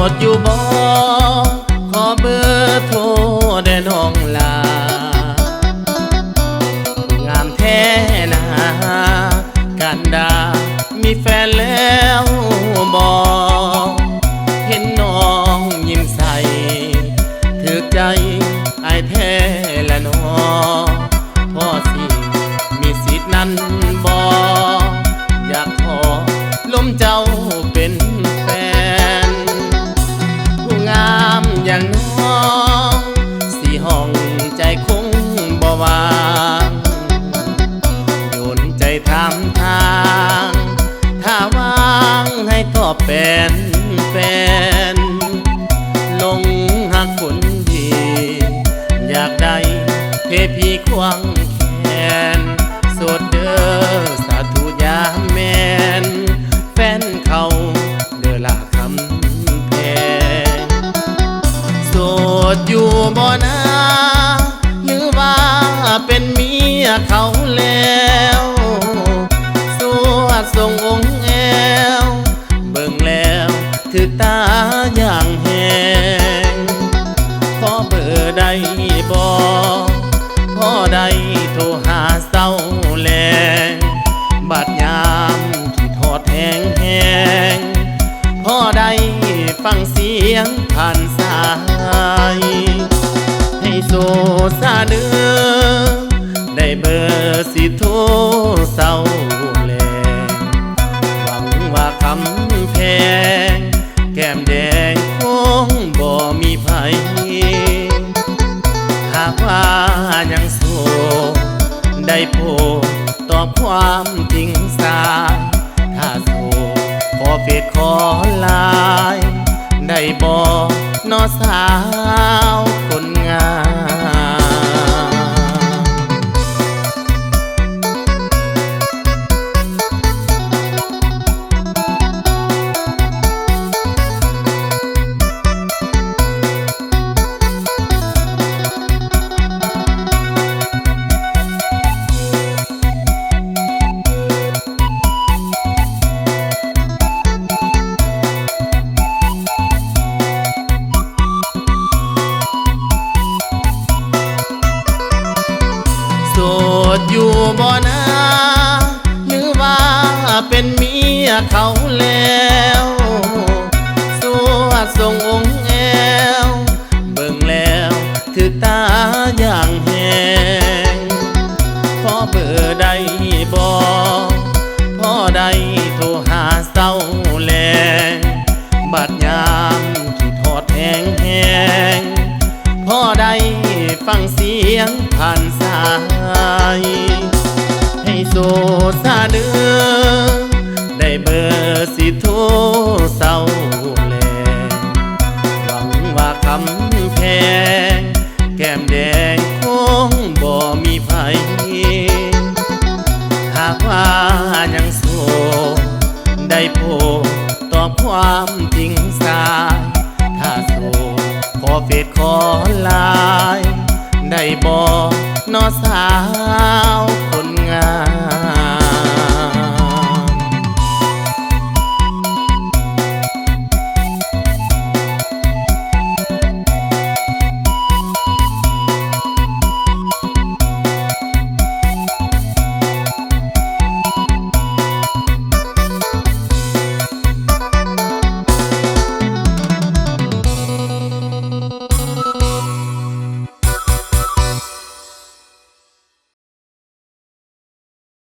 ດຢູ່ບໍ່? ຂໍເບີໂທແດ່ນ້ອງຫຼ້າ. ງາມແທ້ນາ ກັນດາ ມີແຟນແລ້ວບໍ່? ເຫັນນ້ອງຍິ້ມໃສ່ ຖືກໃຈອ້າຍແທ້ລະນໍ. ພໍຊິມີສິດນັ້ນບໍ່? ຢາກຂໍລົມເຈົ້າເປັນແຟນ. ຜູ້ງາມຢ່າງນ້ອງ ຊິຫ້ອງໃຈຄົງບໍ່ວ່າງ. ໂຍນໃຈຖາມທາງ ຖ້າວ່າງໃຫ້ຕອບແປນແຟນ. ຫຼົງຮັກຄົນດີ ຢາກໄດ້ເພພີຄວາງແຂນ. ໂສດເດີ ສາທຸຢ່າແມ່ນແຟນເຂົາເດີລະຄຳແພງ. ໂສດຢູ່ບໍ່ນາ ຫຼືວ່າເປັນເມຍເຂົາແລ້ວ? ສວດຊົງອົງແອວ ເບິ່ງແລ້ວຖືກຕາຢ່າງແຮງ. ຂໍເບີໄດ້ບໍ່? ພໍໄດ້ໂທຫາເຊົ້າແລງ ບາດຍາມຄິດຮອດແຮງໆ. ພໍໄດ້ຟັງສຽງຜ່ານສາຍ ໃຫ້ໂສຊາເດີ ໄດ້ເບີຊິໂທເຊົາແລງ. ຫວັງວ່າຄຳແພງ ແກ້ມແດງຄົງບໍ່ມີໃຜ ຫາກວ່າຍັງໂສດ ໄດ້ໂປດຕອບຄວາມຈິງໃສ. ຖ້າໂສດ ຂໍເຟສຂໍລາຍ ໄດ້ບໍ່ນໍສາວຄົນງາມ? ໂສດຢູ່ບໍ່ນາ ຫຼືວ່າເປັນເມຍເຂົາແລ້ວ? ສວດຊົງອົງແອວ ເບິ່ງແລ້ວຖືກຕາຢ່າງແຮງ. ຂໍເບີໄດ້ບໍ່? ພໍໄດ້ໂທຫາເຊົ້າແລງ ບາດຍາມຄິດຮອດແຮງໆ. ພໍໄດ້ຟັງສຽງຜ່ານສາຍ ໃຫ້ໂສຊາເດີ ໄດ້ເບີຊິໂທເຊົາແລງ. ຫວັງວ່າຄຳແພງ ແກ້ມແດງຄົງບໍ່ມີໃຜ. ຫາກວ່າຍັງໂສດ ໄດ້ໂປດຕອບຄວາມຈິງໃສ. ຖ້າໂສດ ຂໍເຟສຂໍລາຍ ໄດ້ບໍ່ນໍສາວຄົນ